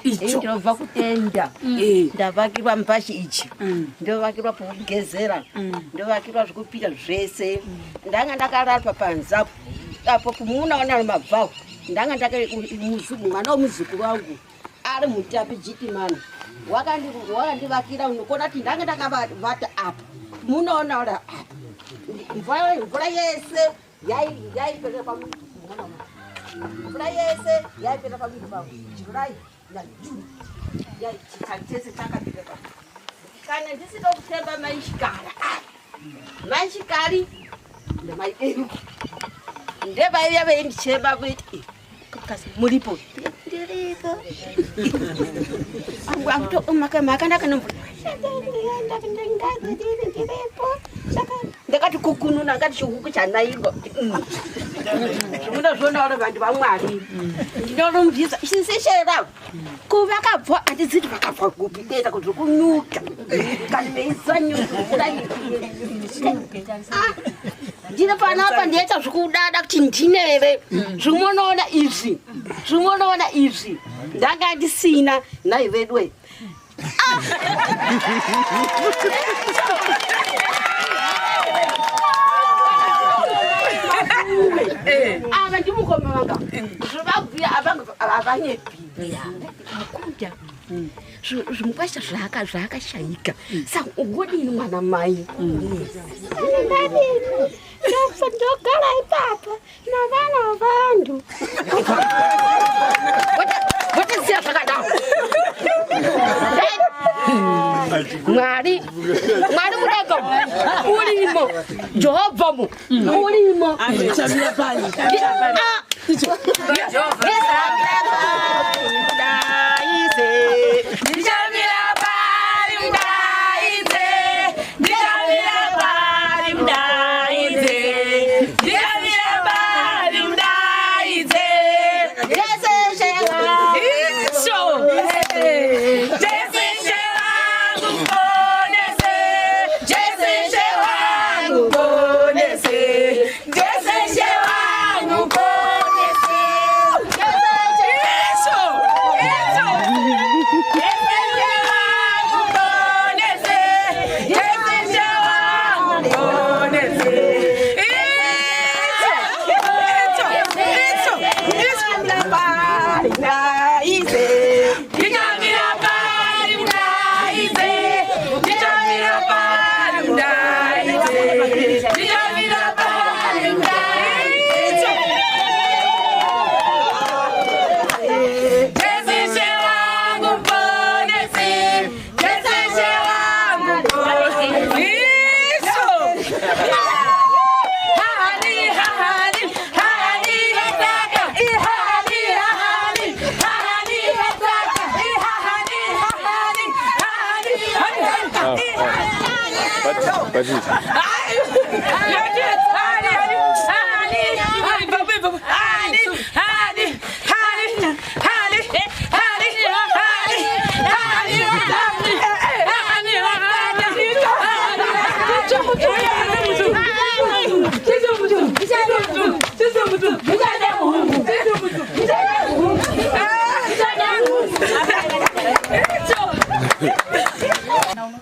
Icho. Ndinobva kutenda. Ndavakirwa mbashi ichi. Ndovakirwa pokugezera. Ndovakirwa zvekupika zvese. Ndanga ndakarara panze apo. Apo kumuunaona mabvawo. Ndanga ndaka muzukuru, mwana womuzukuru wangu ari mutapi jitimani. Wakandivakira unokona kuti ndanga ndakavata apo. Munoona ora apo. Mvura yese yaipera pamunhu. Mvura yese yaipera pamunhu pangu. Jurai naJuni. Chese chakapinda pa. Kana ndisina kutemba maishikara. Maishikari ndamai eru. Ndevaiya veindichema kuti kasi muripo. Ndiripo. Angu akuto makanaka nomvura. Ndiripo. Saka ndakati kukununa ngati chihuku chanairwa. Zvimunozviona uri vantu vaMwari. Ndinorumbidza chisishera. Kuvakabva handiziti vakabva kupi kuenda kuti kunyuka. Kana veisanyuka kudai. Ndine panapa ndiyaita zvekudada kuti ndineve. Zvimonoona izvi. Zvimonoona izvi. Ndanga ndisina nhai vedwe. Ava ndimukoma vanga. Zvavabhuya avanyepi. Mukunda. Zvimukwasha zvakashaika. Saka ugodini mwana mai? Ndadini? Ndogara ipapa navana vantu. Votisiya zvakadaro. Mwari, Mwari mudenga urimo, Jehovha mu urimo.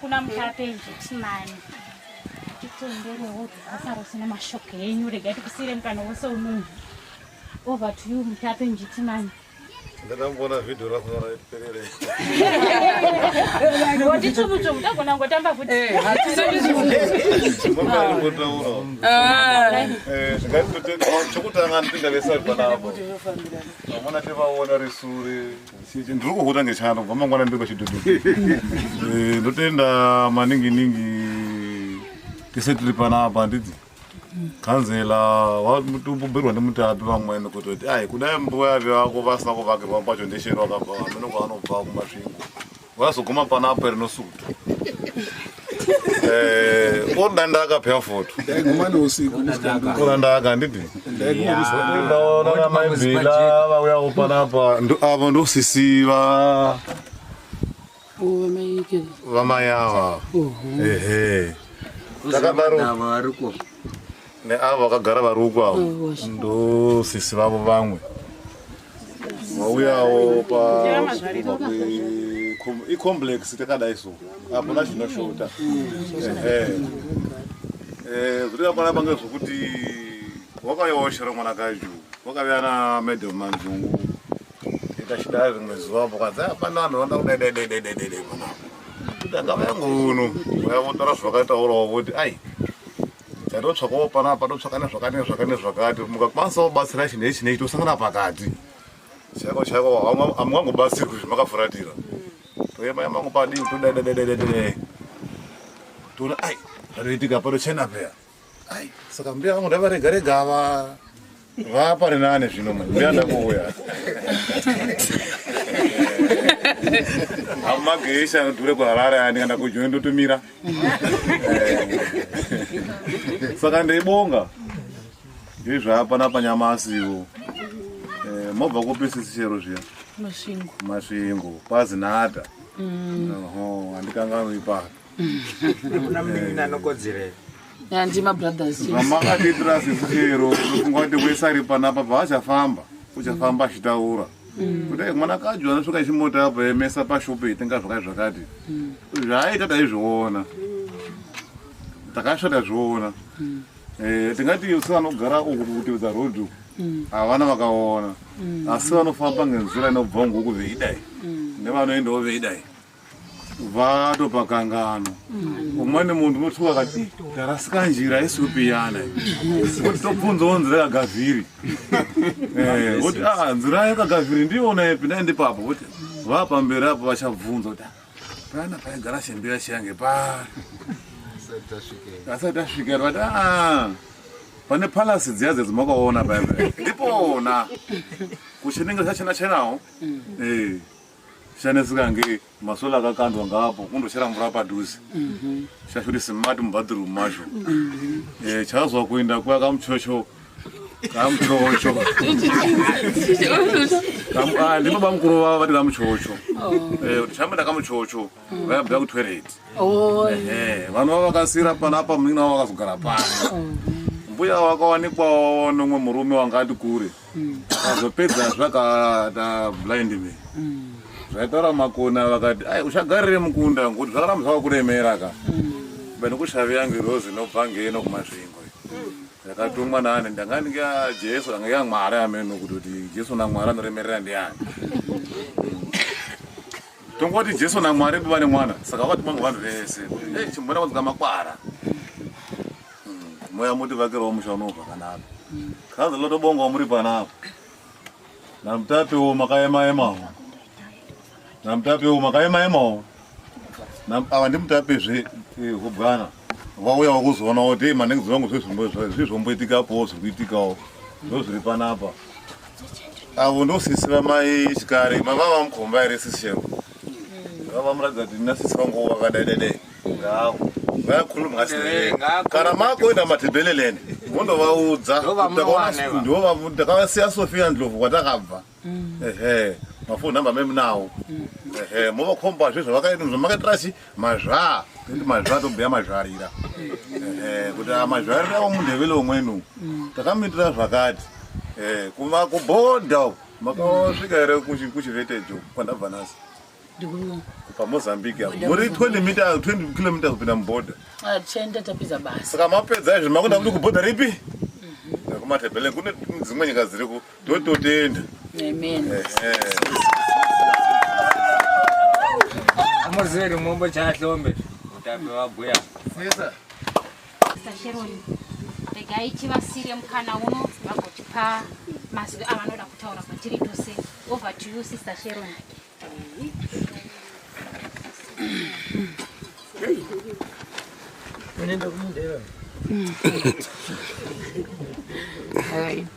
Kuna mutape njitimani titenderewo basa rose namashoko enyu, regai tikusiyire mukana wose unoyu. Over to you mutape njitimani. Ndakambona vhidhiyo rako raiperere. Ngotitsvumutsvumu tagona ngotamba futi. Mumbarimbotaura. Chokutanga ndipinda vese panapo. Vamona tivaona risure. Ndiri kuhuta ngechando kubva mangwana ndiri pachidhudhu. Ndotenda maningi ningi tese tiri panapa handiti. Kanzela watumbubirwa nemutapi vamweni kutoti ai kudai mbuya vako vasina kuvakirwa pacho ndeshero vakabva vamene kwavanobva kuMasvingo vazoguma panapa rinosuta. Odanda akapea foto. Ndaiguma neusiku. Odanda akanditi. Ndaona namaibhila vauyawo panapa avo ndosisi vamai ava. Ehe. Takadaro neavo vakagara vari uko avo ndosisi vavo vamwe. Mauyawo pa icomplex takadai so hapana chinoshota. Ehe. Eh, zviri panapa ngezvokuti wakauyawo shero mwanakadzi wakauya na madam Manzungu. Itachidai rimwe zuva apo kwanzi hapana vanhu vanoda kudai dai dai dai dai dai dai panapa. Kuti angava yangu uno vaya votaura zvavakataurawo voti ai tatotsvakawo panapa totsvaka nezvakati nezvakati nezvakati mukakwanisawo batsira ichi neichi neichi tosangana pakati chaiko chaiko hamungangobatsirwi zvamakafuratira toema ema ngo padii todai dai dai dai dai toona ai zvatoitika patochena peya ai saka mbuya vangu ndavarega rega ava vapari nane zvino manje mbuya ndakuuya amageisha anodhure kuharare aya ndikaenda kujoni ndotumira saka ndeibonga ndizvapanapa nyamasiwo eh, mobva kupi sisi chero zviya Masvingo. Masvingo kwazinata oho handikanganwi ipapo. Kuna munin'ina anokodzera here? Yandi mabrothers. Zvamakatiitira sisi chero unofunga kuti wese ari panapa paachafamba uchafamba achitaura kuti "Hey, mwanakadzi anosvika chimota apo emesa pashopu itenga zvakati zvakati zvaaita taizviona takasva tazviona Eh, tingati isu vanogara uku kutevedza road uku havana vakaona asi vanofamba ngenzira inobva nguku veidai nevanoendawo veidai vatopakangano umweni munhu unotuka akati tarasika njira isipiyana kuti tobvunzawo nzira yakagavhiri Eh, voti ah nzira yakagavhiri ndiyona ipi ndaende papo voti vapamberi apo vachabvunza kuti "Ah, Pana paigara chembera chiyange pari. Asati asvika vati ah pane palace dziya dzedzimakaona paya paya. Ndipona. Kuchinenge chachena chenawo. Eh. Chanesika nge masola akakandwa ngapo kundochera mvura padhuze. Chashuri smart mubathroom macho. Eh chazwa kuenda kuya kamuchocho. Kamuchocho. Ah, ndimo bamukuru vavo vati kamuchocho. Eh, kuti chamenda kamuchocho. Vayabva kutoilet. Oh. Eh, vanhu vava vakasira panapa munin'ina wavo vakazogara pano. Mbuya vakawanikwawo nomwe murume wanga ati kure. Akazopedza zvakata blind me. Zvaitaura makona vakati, "Ai uchagarire mukunda ngokuti zvakaramba zvakakuremera ka." Bani kushavi yangu rose inobva ngeno kumasvingo. Yakatumwa nani ndanga ndinga Jesu anga ya Mwari ameno kuti kuti Jesu na Mwari anoremerera ndiani. Tongoti Jesu na Mwari baba nemwana saka vakatumwa ngevanhu vese kuti hey chimbona kunzi kamakwara. Moya muti vakirawo musha uno zvakanaka. Kazi lotobonga muri panapa. Namutapewo makaema emawo. Namutapewo makaema emawo. Ava ndimutapezve eh, hubwana vauyawo kuzoona kuti "Hey, manenge zvangu zvizvomboitikapowo zviri kuitikawo ndo zviri panapa avo ndosisi vamai chikari mavava mukomba here sisi chero vava muratidza kuti nasisi vangu vakadai ngavo vayakhuluma ngasindebele kana makuenda matebeleleni mondovaudza ndakavasiya sofia ndlovu kwatakabva ehe mafoni namba memunawo ehe movakombazve zvavakaita zvamakaitira chi mazvaa ndi mazvaa tobhuya mazvarira ehe kuti amazvarira omundevele umweni umu takamuitira zvakati eh kuma kubhodha uku makasvika here kuchivetejo kwandabva nhasi pamozambique apo muri 20 meter 20 kilometers kupinda mubhodha Ah, tichaenda tapedza basa saka mapedza izvi makuda kuti kubhodha ripi kumatebele kune dzimwe nyika dziriku tototenda amen Amuzeri mombo chahlombe mutape wabhuya. Sister Sharon, regai tivasire mukana uno vagotipa mazwi avanoda kutaura kwatiri tose. Over to you, Sister Sharon.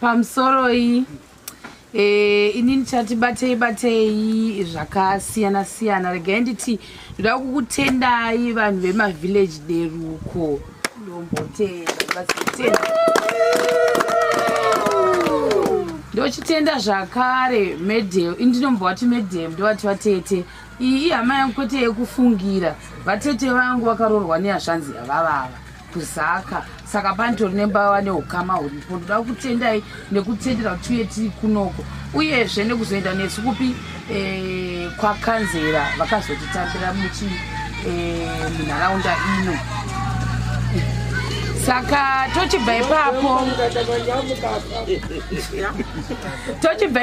Pamusoroi Eh, ini ndichati batei batei zvakasiyana siyana regai nditi ndoda kukutendai vanhu vemavillage deruko ndombotenda batsitenda ndochitenda zvakare medem indinombo vati medem ndovati vatete iyi ihama yangu kwete yekufungira vatete vangu vakaroorwa nehazvanzi yavavava Kuzaka saka panitori nembava neukama huripo. Ndoda kutendai nekutendera kuti tiuye tiri kunoko, uyezve nekuzoenda nesu kupi kwakanzera vakazotitambira muchi munharaunda ino. Saka tochibva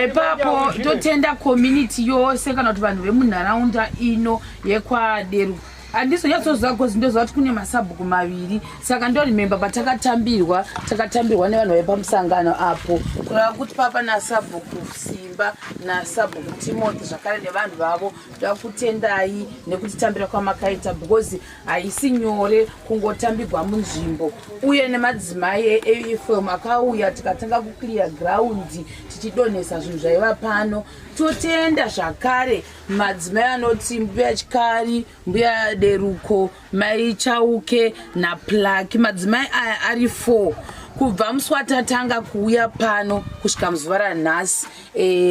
ipapo totenda community yose kana kuti vanhu vemunharaunda ino yekwaDeru. Handizonyatsoziva because ndoziva kuti kune masabhuku maviri, saka ndoremember patakatambirwa, takatambirwa nevanhu vaipamusangano apo, kureva kuti papa nasabhuku Simba nasabhuku Timothy zvakare nevanhu vavo. Ndoda kutendai nekutitambira kwamakaita because haisi nyore kungotambirwa munzvimbo, uye nemadzimai eAFM akauya tikatanga kuclear ground tichidonhesa zvinhu zvaiva pano. Totenda zvakare madzimai anoti Mbuya Chikari, Mbuya Deruko, Mai Chauke naPlaki. Madzimai aya ari 4 kubva musi watatanga kuuya pano kusvika muzuva ranhasi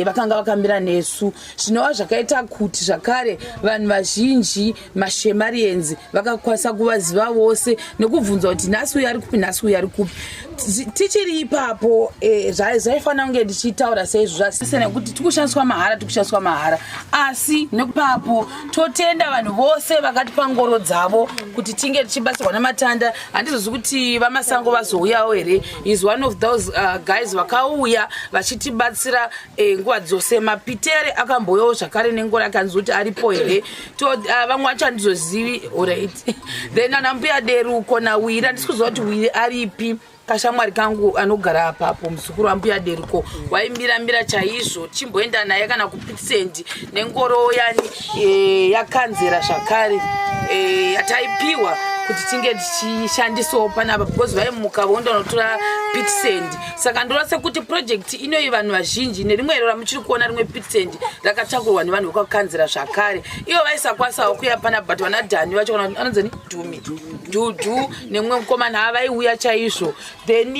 vakanga vakamira nesu, zvinova zvakaita kuti zvakare vanhu vazhinji, maShemarians, vakakwanisa kuvaziva vose nekubvunza kuti nhasi uyu ari kupi, nhasi uyu ari kupi. Tichiri ipapo, zvaifanira kunge ndichitaura seizvo zvasise nekuti tikushandiswa mahara, tikushandiswa mahara, asi nekupapo totenda vanhu vose vakatipa ngoro dzavo kuti tinge tichibatsirwa nematanda. Handizozi kuti vaMasango vazouyawo here? Is one of those guys vakauya vachitibatsira nguva dzose. Mapitere akambouyawo zvakare nengoro, akanzi kuti aripo here? Vamwe vacho handizozivi. Alright, then ana Mbuya Deruko naWiri, handisi kuziva kuti Wiri aripi, kashamwari kangu anogara apapo, muzukuru waMbuya Deruko, waimiramira chaizvo. Tichimboenda naye kana kuPitsend nengoro yani yakanzera zvakare yataipiwa kuti tinge tichishandisawo panapa because vaimuka voenda unotora pit sand. Saka ndora sekuti project inoyi vanhu vazhinji nerimwe iro ramuchiri kuona, rimwe pit sand rakatakurwa nevanhu vekwakanzera zvakare. Ivo vaisakwanisawo kuya panapa, but vana Dhani vacho kana anonzani Dhumi, Dhudhu nemumwe mukomana vaiuya chaizvo. Then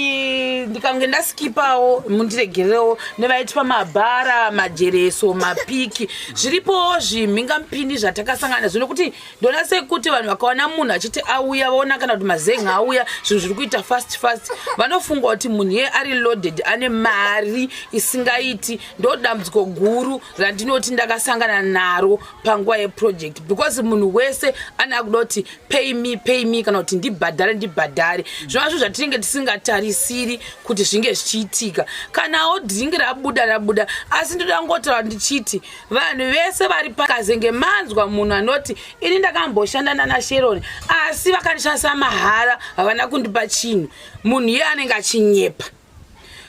ndikange ndaskipawo mundiregerewo, nevaitipa mabhara, majereso, mapiki, zviripowo zvimhingamupini zvatakasangana nazvo, nekuti ndoona sekuti vanhu vakaona munhu achiti auya, vaona kana kuti mazenga auya, zvinhu zviri kuita fast fast, vanofunga kuti munhu iye ari loaded, ane mari isingaiti. Ndo dambudziko guru randinoti ndakasangana naro panguva yeproject, because munhu wese ane akuda kuti pay me, pay me, kana kuti ndibhadhare, ndibhadhare, zvinova zvo zvatinenge tisingatarisiri kuti zvinge zvichiitika. Kanawo dhingi rabuda, rabuda, asi ndoda ngotaura ndichiti vanhu vese vari pakazenge manzwa munhu anoti ini ndakamboshanda nana Sharon asi vakandishandisa mahara, havana kundipa chinhu, munhu iye anenge achinyepa.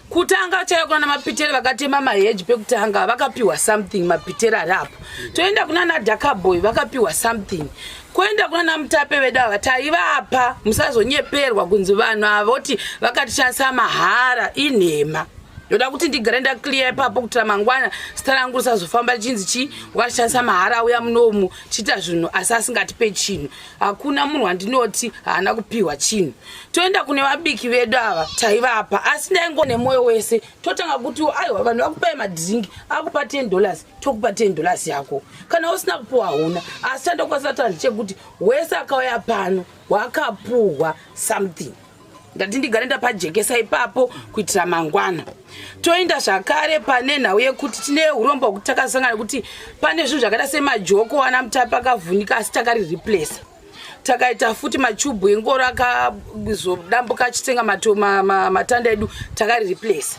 Kutanga chaiyo kuna namapiteri vakatema maheji pekutanga, vakapiwa something, mapiteri ari apo. Toenda kuna nadhakaboy, vakapiwa something. Kuenda kuna namutape vedu ava taivapa. Musazonyeperwa kunzi vanhu ava voti vakatishandisa mahara, inhema. Ndoda kuti ndigare ndaclear ipapo kuitira mangwana zita rangu risazofamba richinzi chi wakashandisa mahara, auya munomu chiita zvinhu asi asingatipe chinhu. Hakuna munhu wandinoti haana kupiwa chinhu. Toenda kune vabiki vedu ava, taivapa, asi ndaingo nemwoyo wese. Totanga kuti aiwa, vanhu vakupai madhiringi, akupa $10, tokupa $10 yako. Kana usina kupiwa hauna. Asi chandokwanisa kutaura ndechekuti wese akauya pano wakapuhwa something. Ndati ndigare ndapajekesa ipapo kuitira mangwana. Toenda zvakare pane nhau yekuti tine urombo hwekuti takasangana kuti pane zvinhu zvakaita semajoko ana Mutapi akavhunika, asi takari replace. Takaita futi machubhu engoro akazodambuka achitsenga matanda edu, takari replace.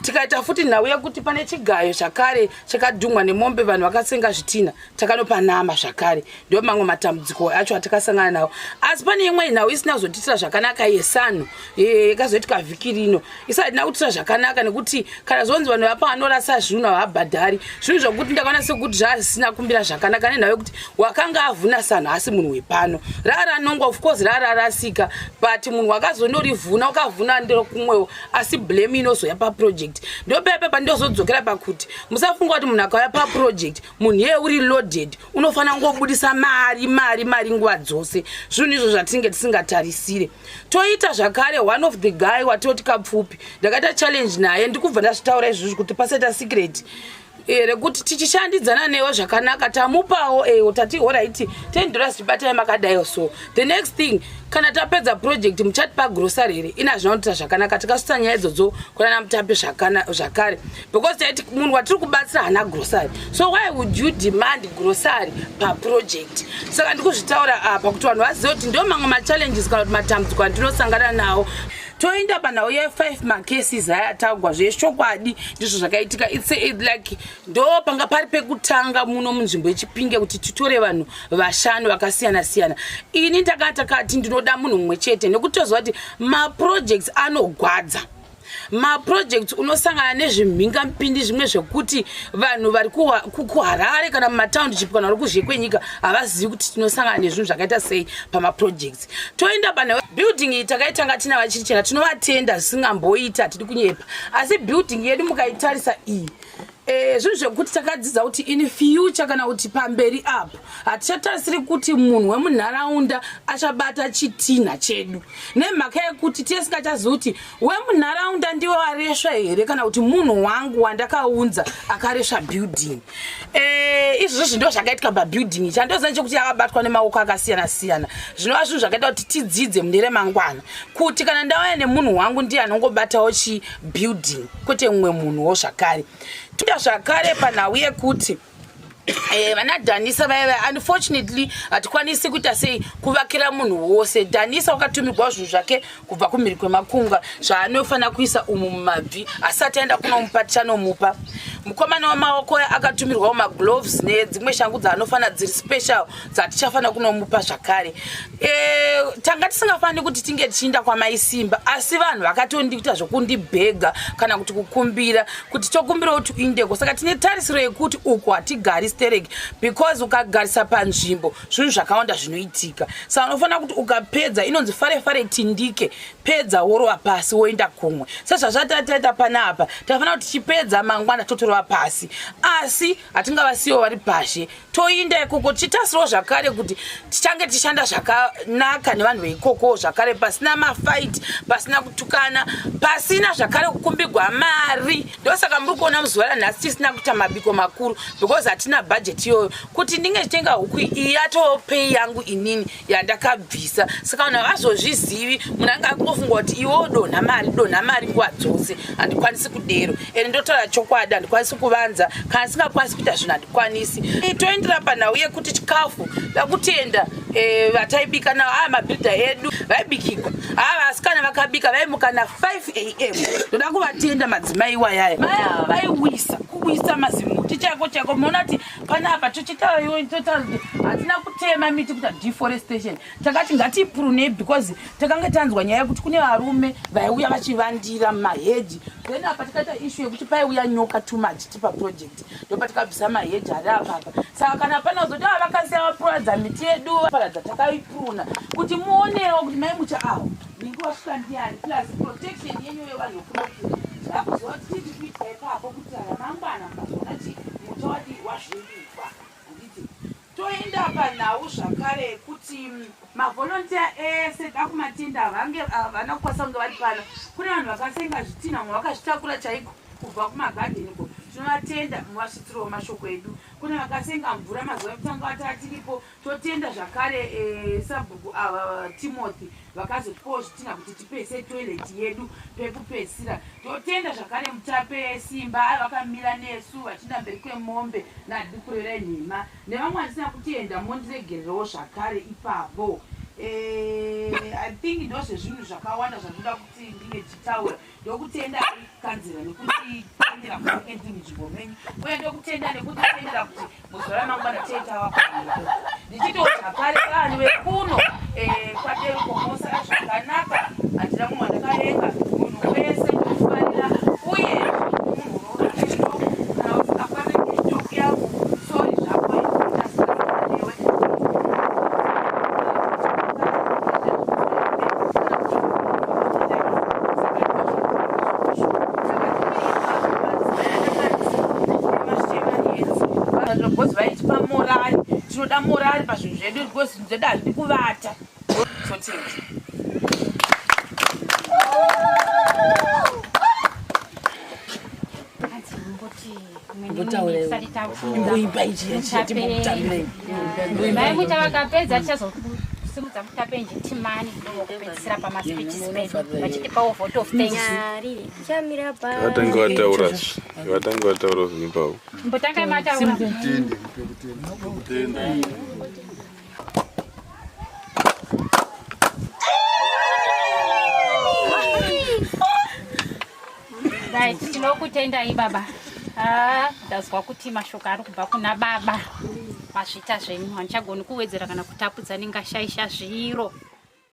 Tikaita futi nhau yekuti pane chigayo zvakare chakadhumwa nemombe, vanhu vakatsenga zvitina, takanopa nama zvakare. Ndo mamwe matambudziko acho atakasangana nawo. Asi pane imwe nhau isina kuzotiitira zvakanaka yesanhu yakazoitika vhiki rino, isati kutira zvakanaka, nekuti kana zvonzi vanhu vapa vanorasa zvinhu havabhadhari, zvinhu zvokuti ndakaona sekuti zvasina kumbira zvakanaka, nenhau yekuti wakanga avhuna sanhu asi munhu wepano raranongwa, of course rararasika, but munhu wakazondorivhuna wakavhuna ndekumwewo, asi blame inozoya paproject. Ndopepe pandozodzokera pakuti musafunga kuti munhu akauya paproject, munhu iye uri loaded, unofanira kungobudisa mari, mari, mari nguva dzose. Zvinhu izvo zvatinenge tisingatarisire. Toita zvakare one of the guy watoti Kapfupi, ndakaita challenge naye, ndikubva ndazvitaura izvozvo kuti pasaita secret. Eh, rekuti tichishandidzana newe zvakanaka tamupawo ewo eh, tati horaiti $10 chibatai makadaiwo. So the next thing, kana tapedza project muchatipa grocery here? Ina zvinoita zvakanaka, tikasutsa nyaya idzodzo kunana Mutape zvakare, because taiti munhu watiri kubatsira haana grocery, so why would you demand grocery paproject? Saka ndikuzvitaura apa kuti vanhu vazive kuti ndo mamwe machallenges kana kuti matambudziko andinosangana nawo. Toenda panhau ye5 macases aya atagwa zvechokwadi, ndizvo zvakaitika. It's like ndo panga pari pekutanga muno munzvimbo yeChipinge kuti titore vanhu vashanu vakasiyana siyana. Ini takati ndinoda munhu mumwe chete, nekuti toziva kuti maprojects anogwadza. Maprojects unosangana nezvimhingamupindi zvimwe zvekuti vanhu vari kuHarare kana mumatownship kana vari kuzhe kwenyika havazivi kuti tinosangana nezvinhu zvakaita sei pamaprojects. Toenda pane building iyi, takaitanga tina vachirichena, tinovatenda zvisingamboita, hatidi kunyepa, asi building yedu mukaitarisa iyi, zvinhu zvekuti takadzidza kuti in future kana kuti pamberi apo hatichatarisiri kuti munhu wemunharaunda achabata chitinha chedu, nemhaka yekuti tisingachazivi kuti wemunharaunda ndiwe waresva here kana kuti munhu wangu wandakaunza akaresva building. Izvozvo ndo zvakaitika pabuilding. Chandoziva chekuti yakabatwa nemaoko akasiyana siyana, zvinova zvinhu zvakaita kuti tidzidze mune remangwana kuti kana ndauya nemunhu wangu ndiye anongobatawo chibuilding, kwete mumwe munhuwo zvakare. Toda zvakare panhau yekuti vana Dhanisa vaya, unfortunately hatikwanisi kuita sei kuvakira munhu wose. Dhanisa wakatumirwa zvinhu zvake kubva kumhiri kwemakungwa zvaanofanira kuisa umu mumabvi asati aenda kunomupa, tichanomupa. Mukomana wamaoko akatumirwawo magloves nedzimwe shangu dzaanofanira dziri special dzatichafanira kunomupa zvakare. Tanga tisingafaniri kuti tinge tichiinda kwamaisimba, asi vanhu vakatondiita zvokundibhega kana kuti kukumbira kuti tokumbirawo kuti uindeko. Saka tine tarisiro yekuti uku hatigari stereki, because ukagarisa panzvimbo zvinhu zvakawanda zvinoitika. Saka unofanira kuti ukapedza inonzi fare fare tindike, pedza worova pasi woenda kumwe, sezvazvatataita panapa. Tafanira kuti tichipedza mangwana totorova pasi, asi hatingavasiyiwo vari pashe. Toinda ikoko tichitasirawo zvakare kuti tichange tichishanda zvakanaka nevanhu veikoko zvakare, pasina mafight, pasina kutukana, pasina zvakare kukumbigwa mari. Ndosaka muri kuona muzuva ranhasi tisina kuita mabiko makuru, because hatina bhajeti iyoyo kuti ndinge chitenga huku iyi yatopei yangu inini yandakabvisa. Saka vanhu havazozvizivi, munhu ange akungofunga kuti iwe donha mari, donha mari nguva dzose. Handikwanisi kudero, ende ndotaura chokwadi, handikwanisi kuvanza kana singakwanisi kuita zvinhu, handikwanisi. Toendera panhau yekuti chikafu, dakutenda vataibika navo, aya mabhiridha edu vaibikirwa, ava vasikana vakabika vaimuka na5 am. Ndoda kuvatenda madzimai iwayaya, mai ava vaiwisa kuwisa mazimuti chaiko chaiko. Munoona kuti panapa tochitaura hatina kutema miti kuita deforestation, takati ngatipurunei because takanga tanzwa nyaya yekuti kune varume vaiuya vachivandira mumaheji. Then apa tikaita issue yekuti paiuya nyoka too much tipa project, ndopatikabvisa maheji ari apapa. Saka kana pana kuzoti ava vakasiya vapuradza miti yedu paradza, takaipuruna kuti muonewo kuti mai mucha awo ningi wasvika ndiani, plus protection yenyu yevanhu kunoku takuziva kuti tiri kuita ipapo kuti ramangwana mukazoona chi mucha wadi wazvimbikwa, handiti? Toenda panhau zvakare yekuti mavolunteer ese dakumatenda vange havana kukwanisa kunge vari pano. Kune vanhu vakasenga zvitinha, vamwe vakazvitakura chaiko kubva kumagadheni ko, tinovatenda, muvasvitsirewo mashoko edu. Kune vakasenga mvura mazuva ekutanga vati atiripo, totenda zvakare sabhuku ava Timothy vakazotipawo zvitinha kuti tipese toilet yedu pekupedzisira. Totenda zvakare Mutape Simba ava vakamira nesu vachienda mberi kwemombe nadikurera nhema, nevamwe vandisina kutenda mondiregererewo zvakare ipapo. I think ndozvezvinhu zvakawanda zvandinoda kuti ndinge ndichitaura. Ndokutendai kanzira nekutitendera kuti ndiri munzvimbo menyu, uye ndokutenda nekutitendera kuti muzuva ramangwana teita vakuiko. Ndichitiwo zvakare vanhu vekuno kwaDeruko mosara zvakanaka, handina mumwe wandakavenga, munhu wese ndinofarira, uye munhu unoona kana usingafariri joke yangu, sorry zvako, newe. Because vaitipa morale, tinoda morale pazvinhu zvedu, because zvinhu zvedu hazvidi kuvata. Totenda. Hanzi mumboti Tisati tabvunza Imboimba Mai Muta vakapedza, tichazosimudza Mutape Njitimani ndokupedzisira pamaspeeches pedu, vachitipawo vote of thanks. Nyari tichamira pa Vatange vataura, vatange vataura zvinhu. Mbotangai mataura. Right, tinokutendai baba. Ah, ndazwa kuti mashoko ari kubva kuna baba. Mazvita zvenyu, handichagoni kuwedzera kana kutapudza, ningashaisha zviro.